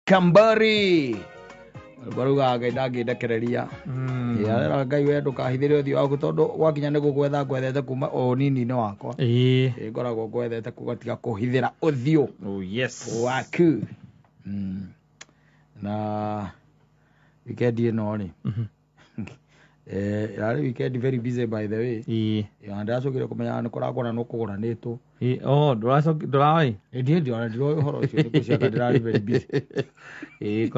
Kambari rwĩmbo rugaga Ngai ndangĩndekereria. Arera Ngai we ndũkahithĩre ũthiũ waku, tondũ gwakinya nĩ gũgwetha ngwethete kuma ũnini-inĩ wakwa. Ĩĩ, ngoragwo ngwethete kũgatiga kũhithĩra ũthiũ Oh yes. waku. Na weekend ĩno rĩ, ĩrarĩ weekend very busy, by the way. Na ndĩracokire kũmenya nĩ kũragũranwo kũgũranĩtwo. Oh, ndũracoki ndũraoĩ? Ndiĩ ndiona ndiroĩ ũhoro ũcio, nĩ ngwĩciria ndĩrarĩ very busy. Ĩĩ,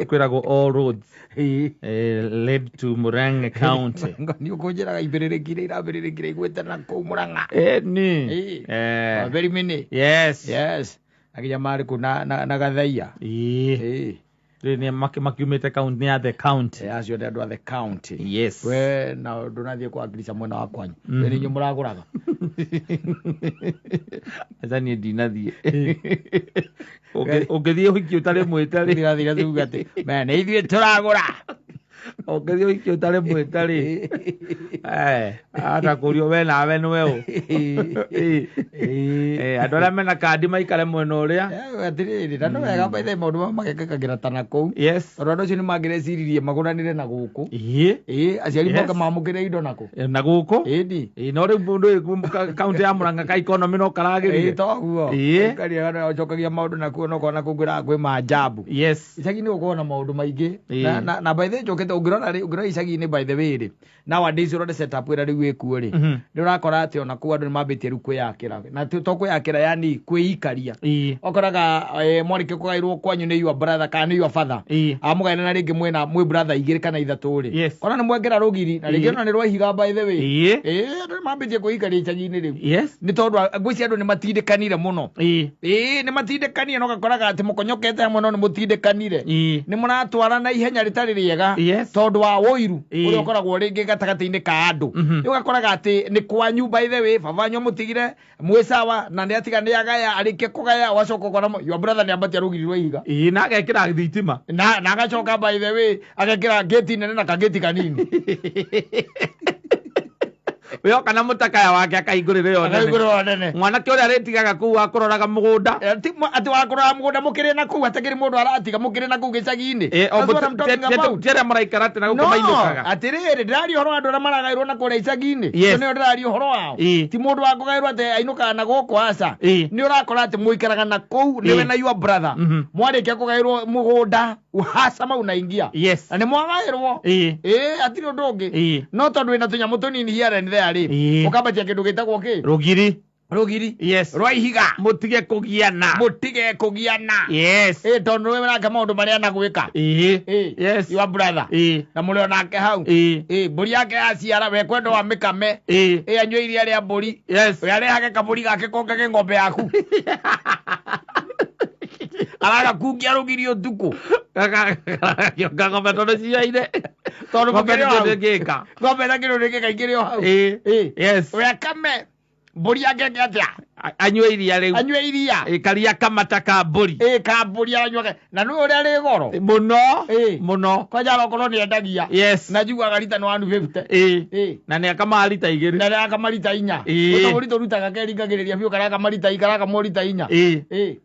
kwĩragwo all roads led to Murang'a County. Nĩ ũkũnjĩraga ibĩrĩrĩkire irabĩrĩrĩkire igwĩte na kũu Murang'a. Ni. Very many. Yes. Yes, aginya marĩ kũ na Gathaiya. Rĩu nĩ makiumĩte county, nĩ ya the county. Acio nĩ andũ a the county. Yes. We na ndũnathiĩ kwakilisha mwena wa kwanyu? We nĩ inyuĩ mũragũraga? Aca, niĩ ndinathiĩ. Ũngĩthiĩ ũhiki ũtarĩ mwĩte rĩ? Ndirathire tuga atĩ me nĩ ithuĩ tũragũra. Ũngĩthiĩ ũhiki ũtarĩ mwĩte rĩ, ata kũrio we nawe nĩwe ũ. Andũ arĩa mena kandi maikare mwena ũrĩa. Atĩrĩrĩ, na nĩ wega baithe maũndũ mamwe magekĩkagĩra ta na kũu, tondũ andũ acio nĩ mangĩreciririe magũranĩre na gũkũ. Ĩĩ, aciari moke mamũkĩre indo nakũ? Na gũkũ. Ĩni. Ĩĩ, no rĩu mũndũ ũyũ kaunti ya Murang'a ka economy no karagĩrire. Toguo. Ũcokagia maũndũ nakuo no kona kũu kwĩraga kwĩ manjambu. Icagi-inĩ gũkoragwo na maũndũ maingĩ. Na by the way, njũkĩte ũngĩrora rĩ, ũngĩrora icagi-inĩ, by the way rĩ, nowadays ũrore setup ĩrĩa rĩu ĩkuo rĩ, nĩ ũrakora atĩ ona kũu andũ nĩ mambĩtie rĩu kwĩyakĩra, na to kwĩyakĩra, yani kwĩikaria. Ũkoraga mwarĩkia kũgaĩrwo kwanyu nĩ your brother kana nĩ your father, amũgaĩra na rĩngĩ mwĩna mwĩ brother igĩrĩ kana ithatũ rĩ, kona nĩ mwekĩra rũgiri na rĩngĩ ona nĩ rwa ihiga, by the way. Andũ nĩ mambĩtie kwĩikaria icagi-inĩ rĩu, nĩ tondũ ngwĩciria andũ nĩ matindĩkanire mũno. Ĩĩ, nĩ matindĩkanire, no gakoraga atĩ mũkonyokete hamwe, no nĩ mũtindĩkanire, nĩ mũratwara na ihenya rĩtarĩ rĩega, tondũ wa ũiru ũrĩa ũkoragwo rĩngĩ gatagatĩ-inĩ ka andũ. Rĩu ũgakoraga atĩ nĩ kwanyu, by the way, baba wanyu amũtigire mwĩ sawa, na nĩ atiga nĩ agaya, arĩkia kũgaya ũgacoka ũkona your brother nĩ ambatia rũgiri rwa ihiga. Ĩĩ, na agekĩra thitima. Na agacoka, by the way, agekĩra ngĩti nene na kangĩti kanini. Weoka na mũtakaya wake akahingũrĩra ĩyo nene. Akahingũrĩra nene. Mwanake ũrĩa arĩtigaga kũu wa kũroraga mũgũnda. Atĩ wa kũrora mũgũnda mũkĩrĩ na kũu, atakĩrĩ mũndũ aratiga mũkĩrĩ na kũu gĩcagi-inĩ. O That's what I'm talking about. ti arĩa maraikara atĩ na gũkũ No, mainũkaga. atĩrĩrĩ, ndĩraria ũhoro wa andũ arĩa maragaĩrwo na kũrĩa icagi-inĩ. Nĩo ndĩraria ũhoro wao. Ti mũndũ wa kũgaĩrwo atĩ ainũkaga na gũkũ, aca. Nĩ ũrakora atĩ mũikaraga na kũu nĩwe na your brother. Mwarĩkia kũgaĩrwo mũgũnda, uhasama unaingia. Na nĩ mwagaĩrwo. Ĩĩ, hatirĩ ũndũ ũngĩ. No tondũ wĩna tũnyamũ tũnini here and there rĩ, ũkambatia kĩndũ gĩtagwo kĩ? Rũgiri. Rũgiri rwa ihiga. Mũtige kũgiana. Mũtige kũgiana. Ĩĩ, tondũ nĩwe nake maũndũ marĩa anagwĩka. Ĩĩ. Your brother. Na mũrĩ onake hau. Ĩĩ, mbũri yake yaciara, we kwenda wa mĩkame. Ĩĩ, anyue iria rĩa mbũri. We arehage kabũri gake kongage ng'ombe yaku, aragakungia rũgiri ũtukũ. Gakĩonga ng'ombe tondũ ciaire. Tondũ ng'ombe mũkĩrĩ o hau. nĩ ndĩngĩka. Ng'ombe na kĩndũ ndĩngĩka ikĩrĩ o hau. Ĩĩ. We akame mbũri yake eke atĩa? Anyue iria rĩu. Anyue iria. Ĩĩ, karia kamata ka mbũri. Ĩĩ, ka mbũri aranyua na nĩ ũrĩa rĩ goro. Mũno. Ĩĩ. Mũno. Kwanja okorwo nĩ endagia, na njiguaga rita nĩ 150. Ĩĩ. Na nĩ akamaga rita 2. Na nĩ akama rita 4. Tũbũri tũrutaga keringagĩrĩria biũ, karakama rita, karakamwo rita 4. Ĩĩ,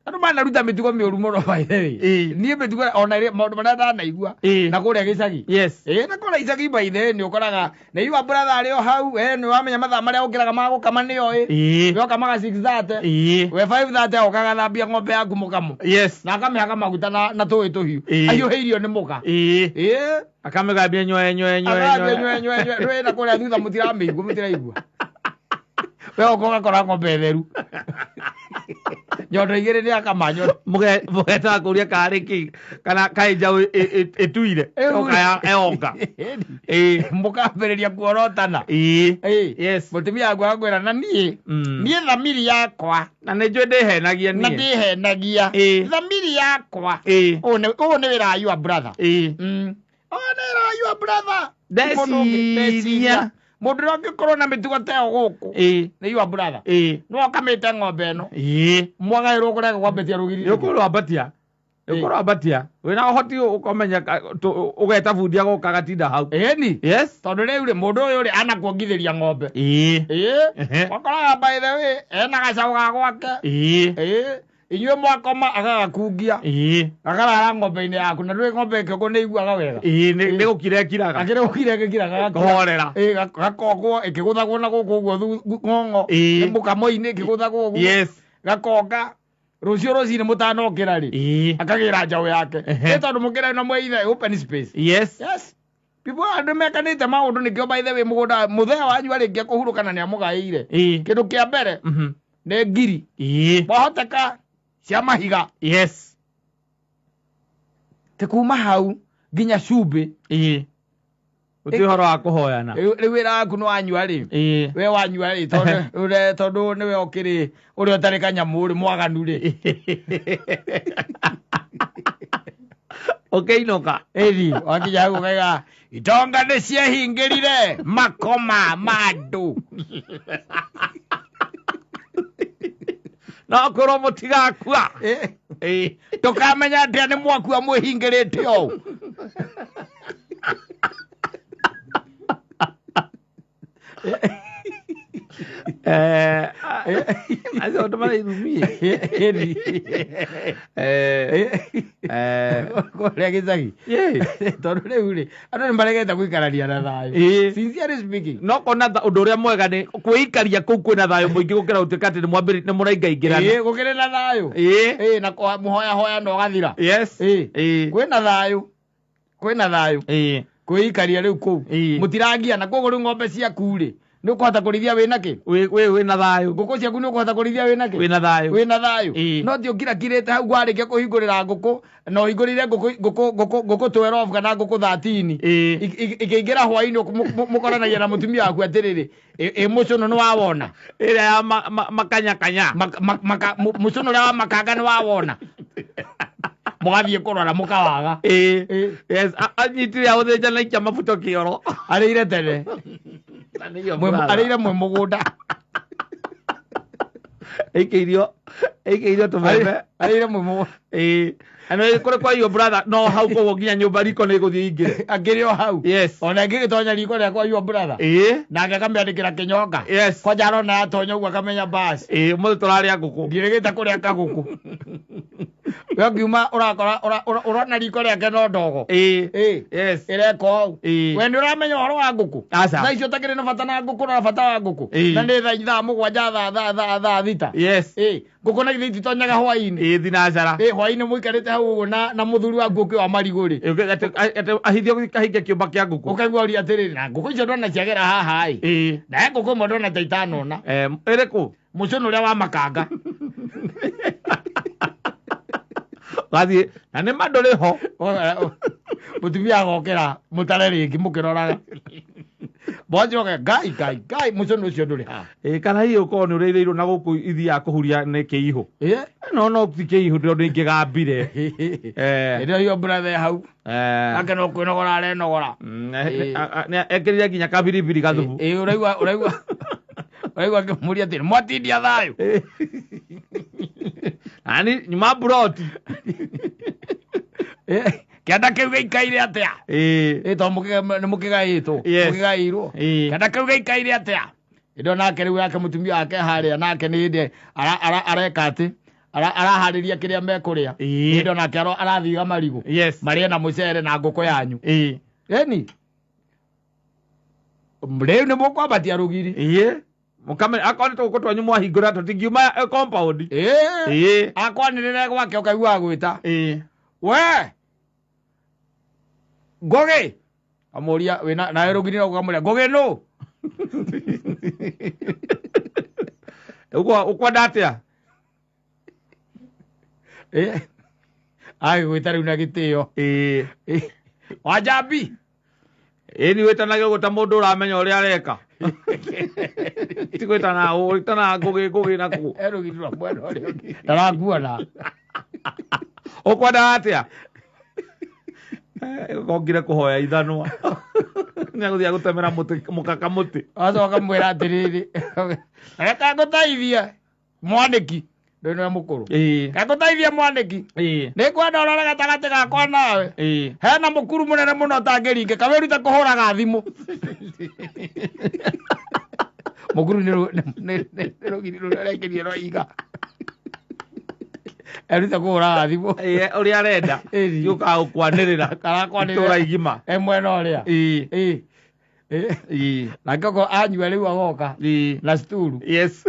andũ manaruta mĩtugo mĩũru mũno, by the way. Niĩ mĩtugo ona maũndũ marĩa ndanaigua na kũrĩa gĩcagi. Ĩĩ, na kũrĩa icagi, by the way, nĩ ũkoraga nĩ iwa brother arĩ o hau, nĩ wamenya mathaa marĩa ũkĩraga ma gũkama nĩo ĩ. We ũkamaga 6:30, we 5:30 okaga thambia ng'ombe yaku mũkamo, na akamĩhaka maguta na tũĩ tũhiũ, ahiũhĩirio nĩ mũka. Ĩĩ. Akamĩgambia nyoe nyoe nyoe. Agambia. Nyoe. Nywe nywe nywe rwĩ na kũrĩa thutha, mũtiramĩigua, mũtiraigua. We ũka ũgakora ng'ombe theru, nyondo igĩrĩ nĩ akama nyondo. Mũgetaga kũria karĩ kĩ kana kaĩ njaũ ĩtuire. Yoka yonga. Ĩĩ. Mũkambĩrĩria kuorotana. Ĩĩ. Mũtumia waku agakwĩra na niĩ, niĩ thamiri yakwa, Na nĩ njũĩ ndĩhenagia na niĩ. ndĩhenagia. Thamiri yakwa, ũũ nĩ wĩra wa your brother. Ũũ nĩ wĩra wa your brother. Ti mũndũ ũngĩ. Ndeciria. Mũndũ ũrĩa ũngĩkorwo na mĩtugo ta ĩyo gũkũ nĩ your brother. Nĩ wakamĩte ng'ombe ĩno, mwagaĩrwo kũrĩa kwambĩtia rũgiri. Nĩ ũkũrwo ambatia. Nĩ ũkũrwo ambatia. Wĩna ũhoti ũkamenya ũgeta bundi agoka agatinda hau. Ĩni. Tondũ rĩu rĩ, mũndũ ũyũ rĩ, anakuongithĩria ng'ombe. Ĩĩ. Wakoraga, by the way, ena gacaũ ga gwake. Ĩĩ. Inyuĩ mwakoma agagakungia. Akarara ng'ombe-inĩ yaku na ndũĩ ng'ombe ĩkĩongwo nĩ iguaga wega. Nĩ gũkira ĩkiraga. Akĩrĩ gũkira ĩgĩkiraga. Kũhorera. Gakongwo ĩkĩgũthagwo na gũkũ ũguo ng'ong'o. Nĩ mũkamo-inĩ ĩkĩgũthagwo ũguo. Yes. Gakonga. Rũciũ rũcinĩ mũtanokĩra rĩ. Akagĩra njaũ yake. Nĩ tondũ mũkĩra na mweithe open space. Yes. Yes. People andũ mekanĩte maũndũ nĩkĩo by the way mũgũnda mũthee wanyu arĩkia kũhurũka na nĩamũgaĩire. Kĩndũ kĩa mbere nĩ ngiri. Mwahoteka cia mahiga. Yes. Te kuma hau nginya cumbĩ. Gũtirĩ ũhoro wa kũhoyana. Rĩu wĩra waku nĩ wanyua rĩ. We wanyua rĩ tondũ nĩwe ũkĩrĩ ũrĩa ũtarĩ kanyamũ rĩ mwaganu rĩ. Ũkĩinũka. Ĩni wakinya hau ũkaiga itonga nĩ ciehingĩrire makoma ma andũ. No kwĩrwo mũtigakua. Tũkamenya atĩa nĩ mwakua mwĩhingĩrĩte ũũ. Acio andũ maraithumie. Kũrĩa gĩcagi. Tondũ rĩu rĩ andũ nĩ maregete gũikarania na thayũ. Sincerely speaking. No kona ũndũ ũrĩa mwega nĩ kwĩikaria kũu kwĩna thayũ mũingĩ gũkĩra gũtuĩka atĩ nĩ mũraingaingĩrana. Gũkĩrĩ na thayũ. Na mũhoyahoya na ũgathira. Yes. Kwĩna thayũ. Kwĩna thayũ. Kwĩikaria rĩu kũu. Mũtirangiana koguo rĩu ng'ombe ciaku rĩ nĩ ũkũhota kũrĩithia wĩna kĩ? Wĩna thayũ. Ngũkũ ciaku nĩ ũkũhota kũrĩithia wĩna kĩ? Wĩna thayũ. Wĩna thayũ. No ti ũkirakirĩte hau warĩkia kũhingũrĩra ngũkũ na ũhingũrĩire ngũkũ 12 kana ngũkũ 13. Ikĩingĩra hwaĩ-inĩ mũkoranagia na mũtumia waku atĩrĩrĩ ĩ mũcũnũ nĩ wawona. Ĩrĩa ya makanyakanya. Mũcũnũ ũrĩa wa makanga nĩ wawona. Mũgathiĩ kũrora mũkawaga. Yes, anyitire agũthĩnja na ikia mabuto kĩoro. Arĩire tene. Arĩire mwĩ mũgũnda. Aikĩirio tũbebe. Arĩire mwĩ mũgũnda. Ano kũrĩ kwa your brother no hau koguo nginya nyũmba riko nĩ gũthiĩ ingĩre. Angĩrĩ o hau. Yes. Ona angĩgĩtonya riko rĩa kwa your brother. Nake akamĩandĩkĩra kĩnyonga. Yes. Kwanja arona yatonya ũguo akamenya basi. Ũmũthĩ tũrarĩa ngũkũ. Ndirĩgĩte kũrĩa kagũkũ. We ũngiuma ũrakora ũrona riko rĩake no ndogo. Yes. Ĩreka ũũ. We nĩ ũramenya ũhoro wa ngũkũ. Aca. Thaa icio ũtakĩrĩ na bata na ngũkũ na bata wa ngũkũ. Na nĩ thaa mũgwanja thaa thita. Yes. Ngũkũ na githĩ ititonyaga hwaĩ-inĩ. Thinacara. Hwaĩ-inĩ mũikarĩte hau ũguo na mũthuri waku ũkĩ wa marigũ rĩ. Ahithio kahinge kĩũmba kĩa ngũkũ. Ũkaigua ũria atĩrĩrĩ na ngũkũ icio ndona ciagera haha ĩ. Na he ngũkũ ĩmwe ndona ta itanona. Ĩrĩkũ? Mũcũnũ ũrĩa wa makanga. Gathiĩ na nĩ ma ndũrĩ ho. Mũtumia agokĩra mũtare rĩngĩ mũkĩroraga. Mwacoke ngai ngai ngai mũcũnũ ũcio ndũrĩ haha. Kana hihi ũkorwo nĩ ũrĩithĩirwo na gũkũ ithiaga kũhuria nĩ kĩihũ. No ti kĩihũ tondũ ingĩgambire. Ĩrĩa your brother hau. Nake no kwĩnogora arenogora. Ekĩrire nginya kabiribiri gathubu. Ũraigua ũraigua ũraigua akĩmũria atĩrĩ mwatindia thayũ. Nani nyuma broti. Kĩanda kĩu gĩikaire atĩa? Tondũ nĩ mũkĩgaĩtwo. Mũkĩgaĩirwo. Kĩanda kĩu gĩikaire atĩa? Ĩndo nake rĩu yake mũtumia wake harĩa nake nĩ hĩndĩ areka atĩ araharĩria kĩrĩa mekũrĩa. Ĩndo nake arathiga marigũ. Marĩe na mũcere na ngũkũ yanyu. Ĩni. Rĩu nĩ mũkwambatia rũgiri. Mũkame akorwo nĩ tũgũkũ twanyu mwahingũra tũtingiuma compound. Akwanĩrĩre gwake ũkaigua agwĩta. We Ngũgĩ amũria wĩna nawe rũgiri no ũkamũria Ngũgĩ nũ? Ũkwenda atĩa? Agĩgwĩta rĩu na gĩtĩo. Wanjambi. Ĩni wĩtanage ũguo ta mũndũ ũramenya ũrĩa areka. Ti gwĩtana wĩtana Ngũgĩ Ngũgĩ na kũ. Rũgiri rwa mwena ũrĩa ũngĩ. Ndarakuona. Ũkwenda atĩa? Ngongire kũhoya ithanwa. Nĩ agũthiĩ gũtemera mũtĩ mũkaka mũtĩ. Acoka mwĩra atĩrĩrĩ. Reke ngũteithie mwanĩki. Ndũĩ nĩwe mũkũrũ. Reke ngũteithie mwanĩki. Nĩ ngwenda ũrore gatagatĩ gakwa nawe. Hena mũkuru mũnene mũno ũtangĩringĩka wĩrute kũhũraga thimũ. Mũkuru nĩ rũgiri rũrĩa ũrekĩrie rwa iga. Erute kũhũraga thimũ. Ũrĩa arenda. Gĩũkaga gũkwanĩrĩra. Karakwanĩrĩra. Itũũra igima. E mwena ũrĩa. Ĩĩ. Ĩĩ. Ĩĩ. Nake okorwo anyua rĩu agoka. Ĩĩ. Na sturu. Yes.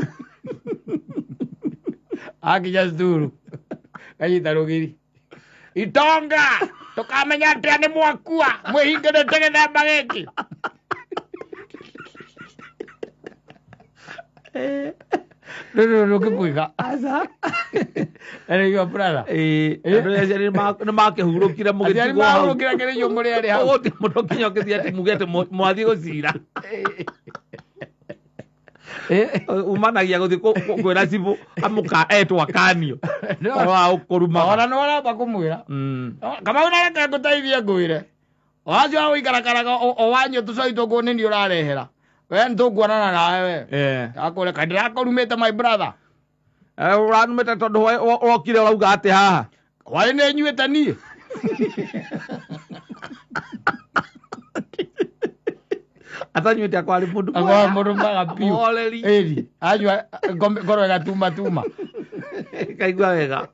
Akinya sturu. Kanyita rũgiri. Itonga! Tũkamenya atĩa nĩ mwakua. Mwĩhingĩrĩte gĩthemba gĩkĩ. Rĩu rũkĩmwĩka. Aca. Rĩu your brother. Ĩĩ. Andũ aciari nĩ makĩhurũkire Aciari mũgĩtigwo hau. mahurũkire kĩrĩiyo mũrĩ erĩ hau. Ũguo ti mũndũ nginya ũkĩthiĩ atĩ muge atĩ mwathiĩ gũcira. Umanagia gũthiĩ kwĩra cibũ amũka etwo akanio. Ũhoro wa gũkũrumaga. Ona nĩ waramba kũmwĩra. Kamau na reke ngũteithie ngwĩre. O acio a gũikarakaraga o wanyua tũcai tũkũ nĩ niĩ ũrarehera. We nĩ tũkuonana nawe we. Akũre kaĩ ndĩrakũrumĩte my brother. Ũranumĩte tondũ ũrokire ũrauga atĩ haha. Hwaĩ nĩ nyuĩte niĩ. Atanyuĩte akwarĩ mũndũ Akorwo mũndũ mwega biũ. Mũhoreri. Ĩri. Anyua ngoro ĩgatuma tuma. Kaigua wega.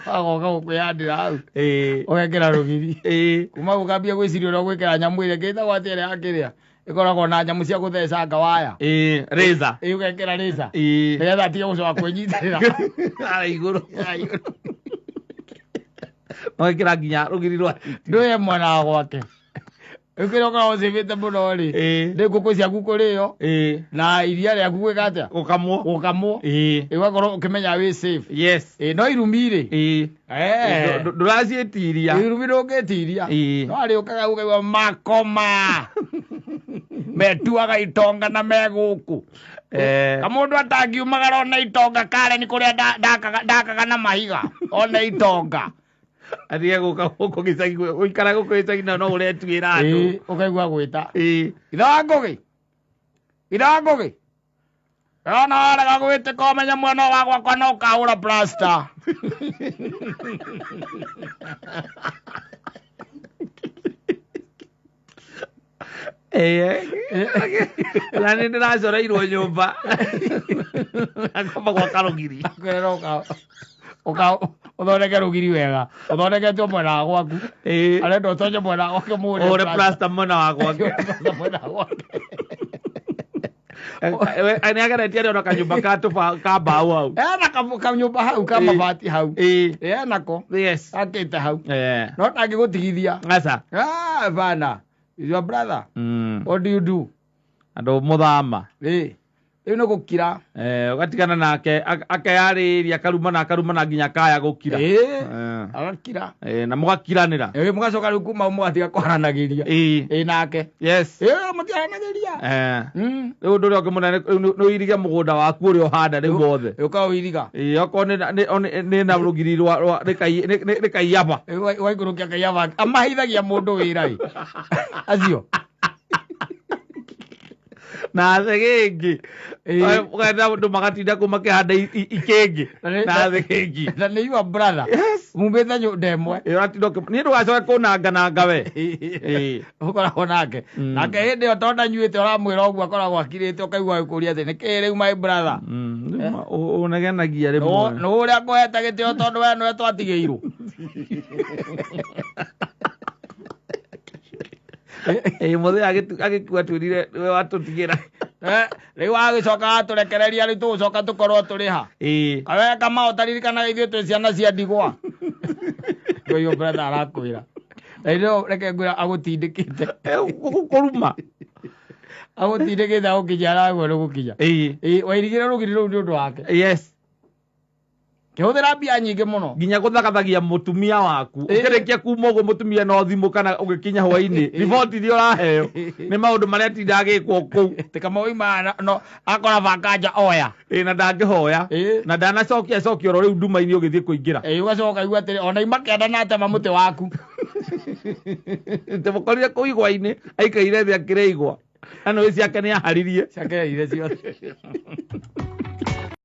Agoka gũkwĩyandĩra hau. Ĩĩ. Ũgekĩra rũgiri. Ĩĩ. Kuma gũkambia gwĩciria ũrĩa ũgwĩkĩra nyamũ ĩrĩa ĩtagwo atĩa ĩrĩa yakĩrĩa. Ĩkoragwo na nyamũ cia gũthecanga waya. Ĩĩ. Razor. Ĩĩ ũgekĩra razor. Ĩĩ. Nĩgetha atige gũcoka kwĩnyitĩrĩra. Harĩa igũrũ. Magekĩra nginya rũgiri rwa Ndũye mwena wa gwake. Rĩu kĩrĩa ũkoragwo ũcĩbĩte mũno rĩ. Ĩĩ. Nĩ ngũkũ ciaku kũrĩo. Ĩĩ. Na iria rĩaku gwĩka atĩa? Gũkamwo. Gũkamwo. Ĩĩ. Ũgakorwo ũkĩmenya wĩ safe. Yes. Ĩĩ no irumi rĩ. Ĩĩ. Ndũraciĩtiria. Irumi ndũngĩtiria. Ĩĩ. No arĩũkaga ũkaigua makoma. Metuaga itonga na me gũkũ. Kamũndũ atangiumagara ona itonga kare nĩ kũrĩa ndakaga na mahiga. Ona itonga. Atige gũka gũkũ gĩcagi gũikara gũkũ gĩcagi na no ũretuĩra andũ. Ĩĩ ũkaigua gwĩta. Ĩĩ. Ithe wa Ngũgĩ. Ithe wa Ngũgĩ. Ndĩrona warega gwĩtĩka ũmenye mwena wa gwakwa no ũkahũra plaster. Ĩĩ. Na nĩ ndĩracoreirwo nyũmba. Ngomba gwaka rũgiri. Akwĩra ũthondeke rũgiri wega. Ũthondeketwo mwena wa gwaku. Ĩĩ. Arenda ũtonye mwena wa gwake mũhũre Ũhũre plaster mwena wa gwake. Plaster mwena wa gwake. Nĩ ageretie arĩ ona kanyũmba ka tũba ka mbaũ hau. Ena kanyũmba hau ka mabati hau. Ĩĩ. Enako. Yes. Akĩte hau. Eh. No ndangĩgũtigithia. Aca. Ah, bana. Is your brother. What do you do? Andũ mũthama. Ĩĩ. Rĩu nĩ gũkira. Ũgatigana nake akeyarĩria akarumana akarumana nginya kaya gũkira. Ĩĩ. Agakira. Na mũgakiranĩra. Ĩĩ mũgacoka rĩu kuma mũgatiga kwaranagĩria. Ĩĩ. Ĩĩ nake. Yes. Ĩĩ mũtiaranagĩria. Rĩu ũndũ ũrĩa ũngĩ mũnene nĩ ũirige mũgũnda waku ũrĩa ũhanda rĩu wothe. Ũka ũiriga. Ĩĩ okorwo nĩ na rũgiri rwa nĩ kaiyaba. Waikũrũkia kaiyaba. Amaheithagia mũndũ wĩra ĩ. Acio. Na thĩgĩngĩ. Ũgenda andũ magatinda kũu makĩhanda ikĩngĩ. Na thĩgĩngĩ. Na nĩ your brother. Yes. Mumĩte nyũmba ĩmwe. Ĩĩ ũratinda niĩ ndũgacoke kũnangananga we. Ĩĩ. Ũkoragwo nake. Nake hĩndĩ ĩyo tondũ ndanyuĩte ũramwĩra ũguo akoragwo akirĩte ũkaigua agĩkũria atĩ nĩkĩĩ rĩu my brother. Ũnegenagia rĩmwe. Nĩ ũrĩa ngũhete gĩtĩo tondũ we nĩwe twatigĩirwo. Ĩĩ mũthee agĩkua twĩrire nĩwe watũtigĩra. Rĩu agĩcoka atũrekereria rĩu tũgũcoka tũkorwo tũrĩ ha. Ĩĩ. Kawe Kamau taririkanaga ithuĩ twĩ ciana cia ndigwa. Ũyũ brother arakwĩra. Na rĩu reke ngwĩra agũtindĩkĩte. Kũruma. Agũtindĩkĩte agũkinyia harĩa nĩ gũkinya. Ĩĩ. Ĩĩ wairigĩra rũgiri rũu nĩ ũndũ wake. Yes. Kĩhũthĩra mbia nyingĩ mũno. Nginya gũthagathagia mũtumia waku. Ũkĩrĩkia kuma ũguo mũtumia no thimũ kana ũgĩkinya hwainĩ. Riboti iria ũraheo nĩ maũndũ marĩa atinda agĩkwo kũu. Tĩ Kamau oimaga no akora banganja oya. Ĩĩ na ndangĩhoya. Na ndanacokia acokia oro rĩu nduma-inĩ ũgĩthiĩ kũingĩra. Ĩĩ ũgacoka ũkaigua atĩrĩ ona ima kĩanda na atema mũtĩ waku. Tũmũkorire kũu igwa-inĩ aikaire thĩ akĩrĩa igwa. Na nĩ ciake nĩ aharirie. Ciake aire ciothe.